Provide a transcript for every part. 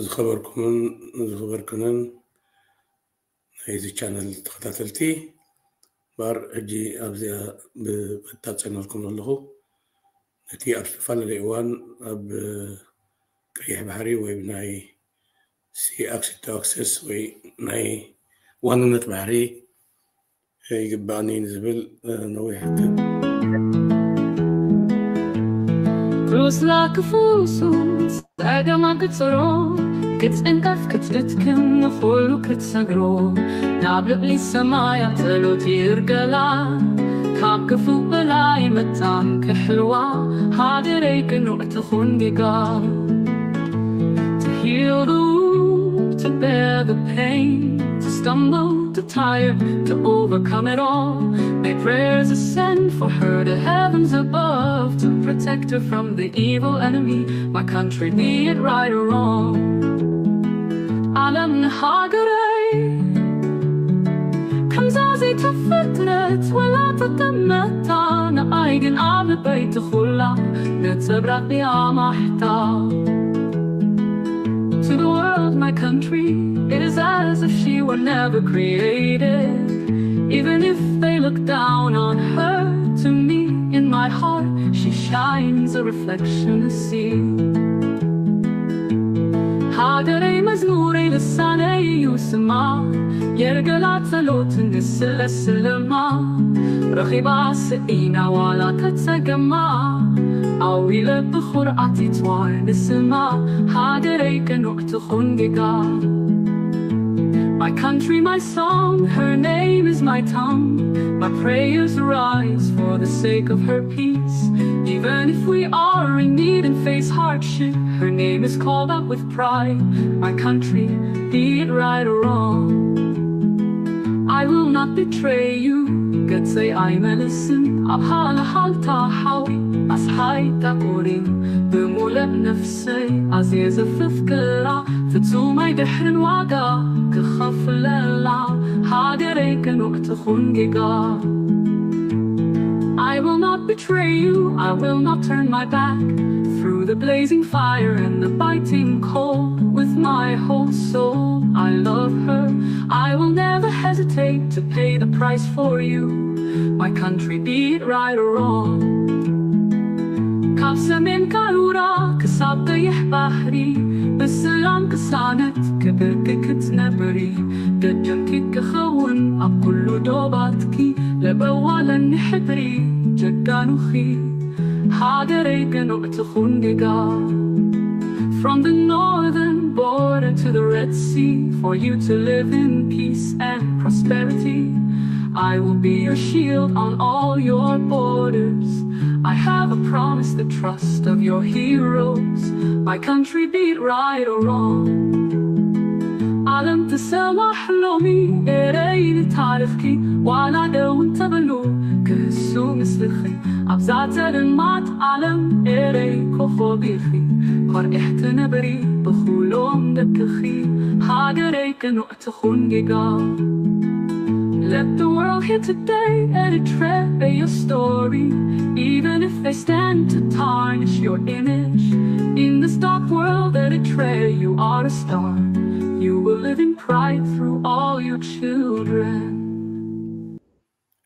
ዝኸበርኩምን ዝኸበርክንን ናይዚ ቻነል ተኸታተልቲ፣ ባር ሕጂ ኣብዚኣ ብቐጥታ ጸነልኩም ዘለኹ ነቲ ኣብ ዝተፈላለየ እዋን ኣብ ቀይሕ ባሕሪ ወይ ናይ ሲ ኣክስ ቱ ኣክሰስ ወይ ናይ ዋንነት ባሕሪ ይግባእኒ ንዝብል ነዊሕ ርኡስላ ክፉሱ ጸገማ ክጽሮ ክትጽንቀፍ ክትድክም ንኹሉ ክትሰግሮ ናብ ልዕሊ ሰማያ ጸሎት ይርገላ ካብ ክፉእ በላይ መታን ክሕልዋ ሃገረይ ቅኑዕ ትኹን ጌጋ To heal the wound, to bear the pain, to stumble, to tire, to overcome it all. May prayers ascend for her to heavens above, to protect her from the evil enemy. My country, be it right or wrong. ዓለም ንሃገረይ ከምዛ ዘይትፍትነት ወላ ተጠመታ ንኣይ ግን ኣብ ልበይ ትኹላ ነጸብራቕ ድያ ማሕታ To the world, my country, it is as if she were never created. Even if they look down on her, to me, in my heart, she shines a reflection to see. ሃገረይ መዝሙረይ ልሳነይ እዩ ስማ የርገላ ጸሎት ንስለ ስለማ ረኺባ ስኢና ዋላ ተጸገማ ኣዊለ ብኹርዓት ይትዋር ንስማ ሃገረይ ቅኑዕ ትኹን ጌጋ My country, my song, her name is my tongue. My prayers rise for the sake of her peace. Even if we are in need and face hardship, her name is called out with pride. My country, be it right or wrong. I will not betray you. Good say I medicine. Abhala halta hawi. As hai takurin. Bimula nafsi. Aziz fifkira. Fitsumay dihrin waga. Kakhaflala. Hagare kanuk تخون ጌጋ I will not betray you, I will not turn my back Through the blazing fire and the biting cold With my whole soul, I love her I will never hesitate to pay the price for you My country, be it right or wrong ካብ ሰሜን ካሉራ ክሳብ ቀይሕ ባሕሪ ብሰላም ቅሳነት ክብርኪ ክትነብሪ ደጀንኪ ክኸውን ኣብ ኩሉ ዶባትኪ ለበዋለኒ ሕድሪ ጀጋኑኺ ሃገረይ ቅኑዕ ትኹን ጌጋ From the northern border to the Red Sea, for you to live in peace and prosperity. I will be your shield on all your borders. I have a promise, the trust of your heroes. My country, be it right or wrong. ዓለም ትሰማሕ ሎሚ ኤረይ ንታሪኽኪ ዋላ ደው እንተበሉ ክህሱ ምስልኺ ኣብዛ ጸልማት ዓለም ኤረይ ኮኾብ ኢኺ ኮርዒሕ ትነብሪ ብኹሎም ደቅኺ ሃገረይ ቅኑዕ ትኹን ጌጋ Let the world hear today, Eritrea, your story. Even if they stand to tarnish your image, in this dark world, Eritrea, you are a star. You will live in pride through all your children.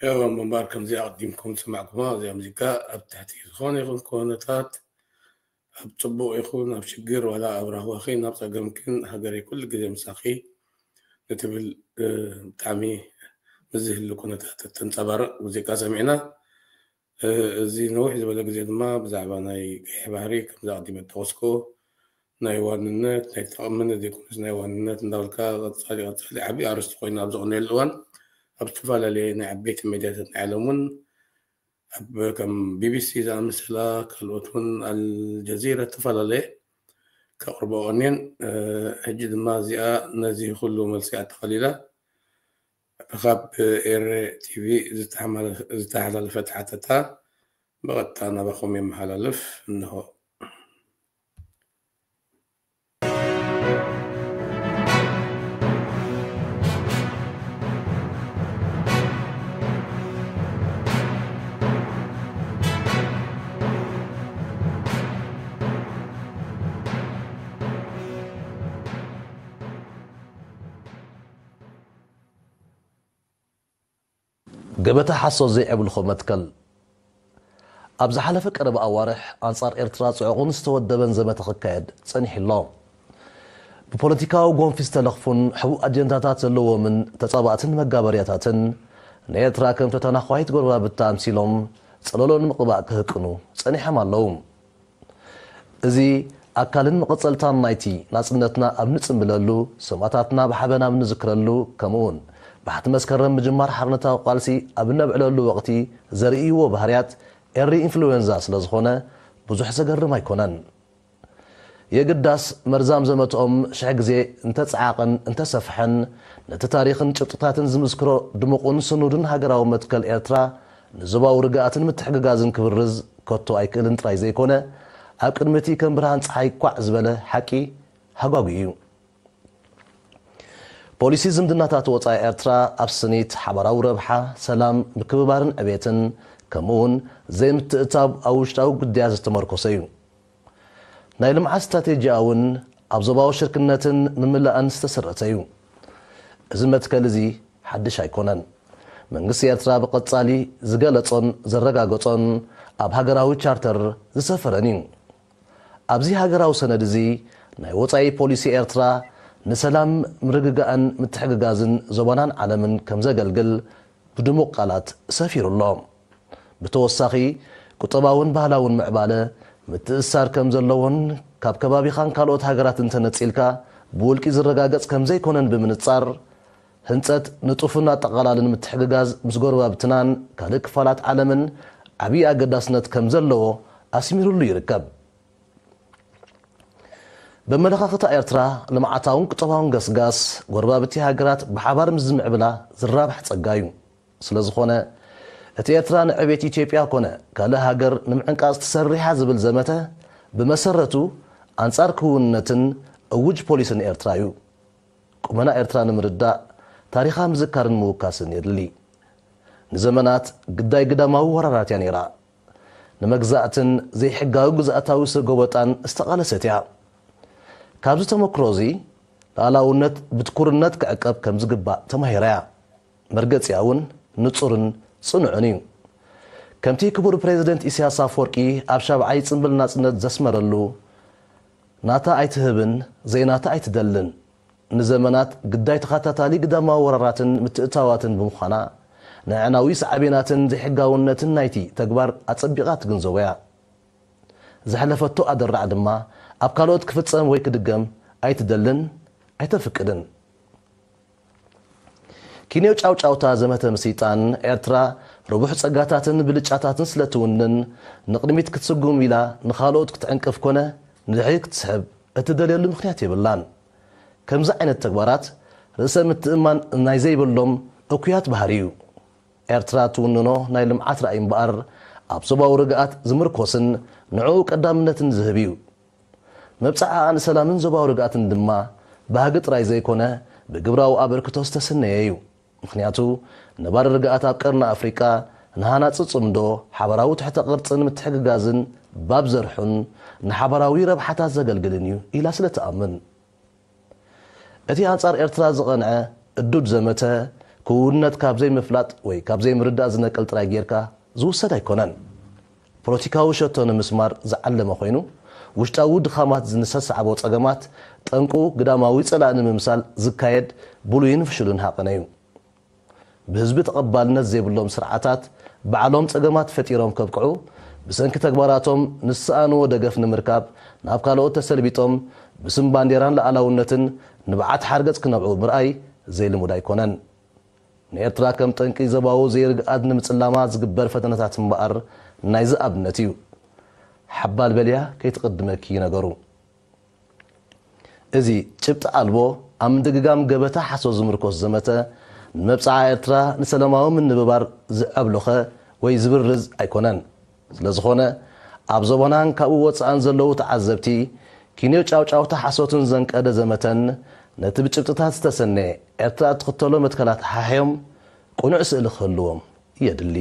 እወ ምንባር ከምዚ ኣቐዲምኩም ዝሰማዕኩማ እዚኣ ሙዚቃ ኣብ ትሕቲ ዝኾነ ይኹን ኩነታት ኣብ ጽቡቕ ይኹን ኣብ ሽግር ዋላ ኣብ ራህዋኺን ኣብ ጸገምክን ሃገረይ ኩሉ ግዜ ምሳኺ ንትብል ብጣዕሚ ምስ ዝህሉ ኩነታት እተንጸባርቕ ሙዚቃ ሰሚዕና። እዚ ነዊሕ ዝበለ ግዜ ድማ ብዛዕባ ናይ ቀይሕ ባሕሪ ከምዚ ኣቐዲመ እተወስኮ ናይ ዋንነት ናይ ጠቕምን ዘይኮነስ ናይ ዋንነት እንዳበልካ ቀጻሊ ቀጻሊ ዓብዪ ኣርእስቲ ኮይኑ ኣብ ዝቕነየሉ እዋን ኣብ ዝተፈላለየ ናይ ዓበይቲ ሜድያታት ናይ ዓለም እውን ኣብ ከም ቢቢሲ ዝኣመሰላ ካልኦት እውን ኣልጀዚራ ዝተፈላለየ ከቕርቦ ቀንየን ሕጂ ድማ እዚኣ ነዚ ኩሉ መልሲ ኣጠቓሊላ ካብ ኤረ ቲቪ ዝተሓላለፈት ሓተታ ብቐጥታ ናባኹም የመሓላልፍ እንሆ። ገበታ ሓሶት ዘይዕብልኾ መትከል። ኣብ ዝሓለፈ ቀረባ ኣዋርሕ ኣንጻር ኤርትራ ጽዑቕን ዝተወደበን ዘመተ ክካየድ ጸኒሑ ኣሎ። ብፖለቲካዊ ጎንፊ ዝተለኽፉን ሕቡእ ኣጀንዳታት ዘለዎምን ተጻባእትን መጋበርያታትን ንኤርትራ ከም ተተናዃይት ጎረባብታ ኣምሲሎም ጸለሎ ንምቕባእ ክህቅኑ ጸኒሖም ኣለዉ። እዚ ኣካልን መቐጸልታን ናይቲ ናጽነትና ኣብ ንጽምብለሉ፣ ሰማእታትና ብሓበን ኣብ ንዝክረሉ፣ ከምኡውን ባሕቲ መስከረም ምጅማር ሓርነታዊ ቃልሲ ኣብ እነብዕለሉ ወቕቲ ዘርእይዎ ባህርያት ኤሪ ኢንፍሉዌንዛ ስለ ዝኾነ ብዙሕ ዘገርም ኣይኮነን። የግዳስ መርዛም ዘመትኦም ሽሕ ግዜ እንተጸዓቐን እንተሰፍሐን፣ ነቲ ታሪኽን ጭብጥታትን ዝምስክሮ ድሙቕን ስኑድን ሃገራዊ መትከል ኤርትራ ንዞባዊ ርግኣትን ምትሕግጋዝን ክብርዝ ከቶ ኣይክእልን ጥራይ ዘይኮነ፣ ኣብ ቅድሚ እቲ ከም ብርሃን ጸሓይ ኳዕ ዝበለ ሓቂ ሃጓጉ እዩ። ፖሊሲ ዝምድናታት ወጻኢ ኤርትራ ኣብ ስኒት ሓባራዊ ረብሓ፣ ሰላም፣ ምክብባርን ዕቤትን፣ ከምኡውን ዘይምትእትታው ኣብ ውሽጣዊ ግዳያት ዝተመርኮሰ እዩ። ናይ ልምዓት ስትራቴጂኣ እውን ኣብ ዞባዊ ሽርክነትን ምምላእን ዝተሰረተ እዩ። እዚ መትከል እዚ ሓድሽ ኣይኮነን። መንግስቲ ኤርትራ ብቐጻሊ ዝገለጾን ዘረጋገጾን ኣብ ሃገራዊ ቻርተር ዝሰፈረን እዩ። ኣብዚ ሃገራዊ ሰነድ እዚ ናይ ወጻኢ ፖሊሲ ኤርትራ ንሰላም፣ ምርግጋእን ምትሕግጋዝን ዞባናን ዓለምን ከም ዘገልግል ብድሙቕ ቃላት ሰፊሩ ኣሎ። ብተወሳኺ፣ ቁጠባውን ባህላውን ምዕባለ ምትእስሳር ከም ዘለዎን ካብ ከባቢኻን ካልኦት ሃገራት እንተነጺልካ ብውልቂ ዝረጋገጽ ከም ዘይኮነን ብምንጻር፣ ህንጸት ንጡፍን ኣጠቓላልን ምትሕግጋዝ ምስ ጎረባብትናን ካልእ ክፋላት ዓለምን ዓብዪ ኣገዳስነት ከም ዘለዎ ኣስሚሩሉ ይርከብ። በመለኻኽታ ኤርትራ፣ ልምዓታውን ቁጠባውን ገስጋስ ጎረባብቲ ሃገራት ብሓባር ምስ ዝምዕብላ ዝራባሕ ጸጋ እዩ። ስለ ዝኾነ፣ እቲ ኤርትራ ንዕቤት ኢትዮጵያ ኮነ ካልእ ሃገር ንምዕንቃጽ ትሰርሕ እያ ዝብል ዘመተ፣ ብመሰረቱ ኣንጻር ክውንነትን እውጅ ፖሊስን ኤርትራ እዩ። ቁመና ኤርትራ ንምርዳእ፣ ታሪኻ ምዝካርን ምውካስን የድሊ። ንዘመናት ግዳይ ግዳማዊ ወራራት እያ ነይራ። ንመግዛእትን ዘይሕጋዊ ግዝኣታዊ ሰጎበጣን ዝተቓለሰት እያ። ካብዚ ተመክሮ እዚ፣ ልኣላውነት ብትኩርነት ክዕቀብ ከም ዝግባእ ተማሂራ እያ። መርገጺኣ እውን ንጹርን ጽኑዕን እዩ። ከምቲ ክቡር ፕሬዚደንት ኢሳያስ ኣፈወርቂ ኣብ ሻብዓይ ጽምብል ናጽነት ዘስመረሉ፣ ናታ ኣይትህብን፣ ዘይናታ ኣይትደልን። ንዘመናት ግዳይ ተኸታታሊ ግዳማዊ ወራራትን ምትእትታዋትን ብምዃና፣ ንኣዕናዊ ሳዕቤናትን ዘይሕጋውነትን ናይቲ ተግባር ኣጸቢቓ ትግንዘቦ እያ። ዘሕለፈቶ ኣደራዕ ድማ ኣብ ካልኦት ክፍጸም ወይ ክድገም ኣይትደልን፣ ኣይተፍቅድን። ኪንዮ ጫውጫውታ ዘመተ ምስይጣን ኤርትራ ርቡሕ ጸጋታትን ብልጫታትን ስለ ትውንን፣ ንቕድሚት ክትስጉም ኢላ ንኻልኦት ክትዕንቅፍ ኮነ ንድሕሪት ክትስሕብ እትደልየሉ ምኽንያት የብላን። ከምዚ ዓይነት ተግባራት ርእሰ ምትእምማን ናይ ዘይብሎም እኩያት ባህሪ እዩ። ኤርትራ ትውንኖ ናይ ልምዓት ራእይ እምበኣር፣ ኣብ ዞባዊ ርግኣት ዝምርኮስን ንዕኡ ቀዳምነትን ዝህብ እዩ። መብጽዓኣ ንሰላምን ዞባዊ ርግኣትን ድማ ባህጊ ጥራይ ዘይኮነ፣ ብግብራዊ ኣበርክቶ ዝተሰነየ እዩ። ምኽንያቱ፣ ነባሪ ርግኣት ኣብ ቀርኒ ኣፍሪቃ ንሃናጺ ጽምዶ፣ ሓባራዊ ትሕተ ቅርጽን ምትሕግጋዝን ባብ ዘርሑን ንሓባራዊ ረብሓታት ዘገልግልን እዩ ኢላ ስለ ትኣምን። እቲ ኣንጻር ኤርትራ ዝቐንዐ እዱድ ዘመተ፣ ክውንነት ካብ ዘይምፍላጥ ወይ ካብ ዘይምርዳእ ዝነቅል ጥራይ ጌርካ ዝውሰድ ኣይኮነን። ፖለቲካዊ ሸቶ ንምስማር ዝዓለመ ኮይኑ፣ ውሽጣዊ ድኻማት ንዘሰዓቦ ጸገማት ጠንቁ ግዳማዊ ጸላኢ ንምምሳል ዝካየድ ብሉይን ፍሹልን ሃቐነ እዩ። ብህዝቢ ተቐባልነት ዘይብሎም ስርዓታት ባዕሎም ጸገማት ፈጢሮም ከብቅዑ፣ ብሰንኪ ተግባራቶም ንዝሰኣንዎ ደገፍ ንምርካብ ናብ ካልኦት ተሰልቢጦም ብስም ባንዴራን ሉዓላውነትን ንብዓት ሓርገጽ ክነብዑ ምርኣይ ዘይልሙድ ኣይኮነን። ንኤርትራ ከም ጠንቂ ዞባዊ ዘይርግኣት ንምጽላማ ዝግበር ፈተነታት እምበኣር ናይዚ ኣብነት እዩ። ሓባል በልያ ከይትቕድመኪ እዩ ነገሩ። እዚ ጭብጢ ኣልቦ ኣብ ምድግጋም ገበታ ሓሶት ዝምርኮስ ዘመተ፣ ንመብጽዓ ኤርትራ ንሰላማዊ ምንብባር ዝዐብሎኸ ወይ ዝብርዝ ኣይኮነን። ስለ ዝኾነ፣ ኣብ ዞባናን ካብኡ ወጻእን ዘለዉ ተዓዘብቲ፣ ኪንዮ ጫውጫውታ ሓሶትን ዘንቀደ ዘመተን ነቲ ብጭብጥታት ዝተሰነየ ኤርትራ እትኽተሎ መትከላት ሓሕዮም ቅኑዕ ስእሊ ክህልዎም የድሊ።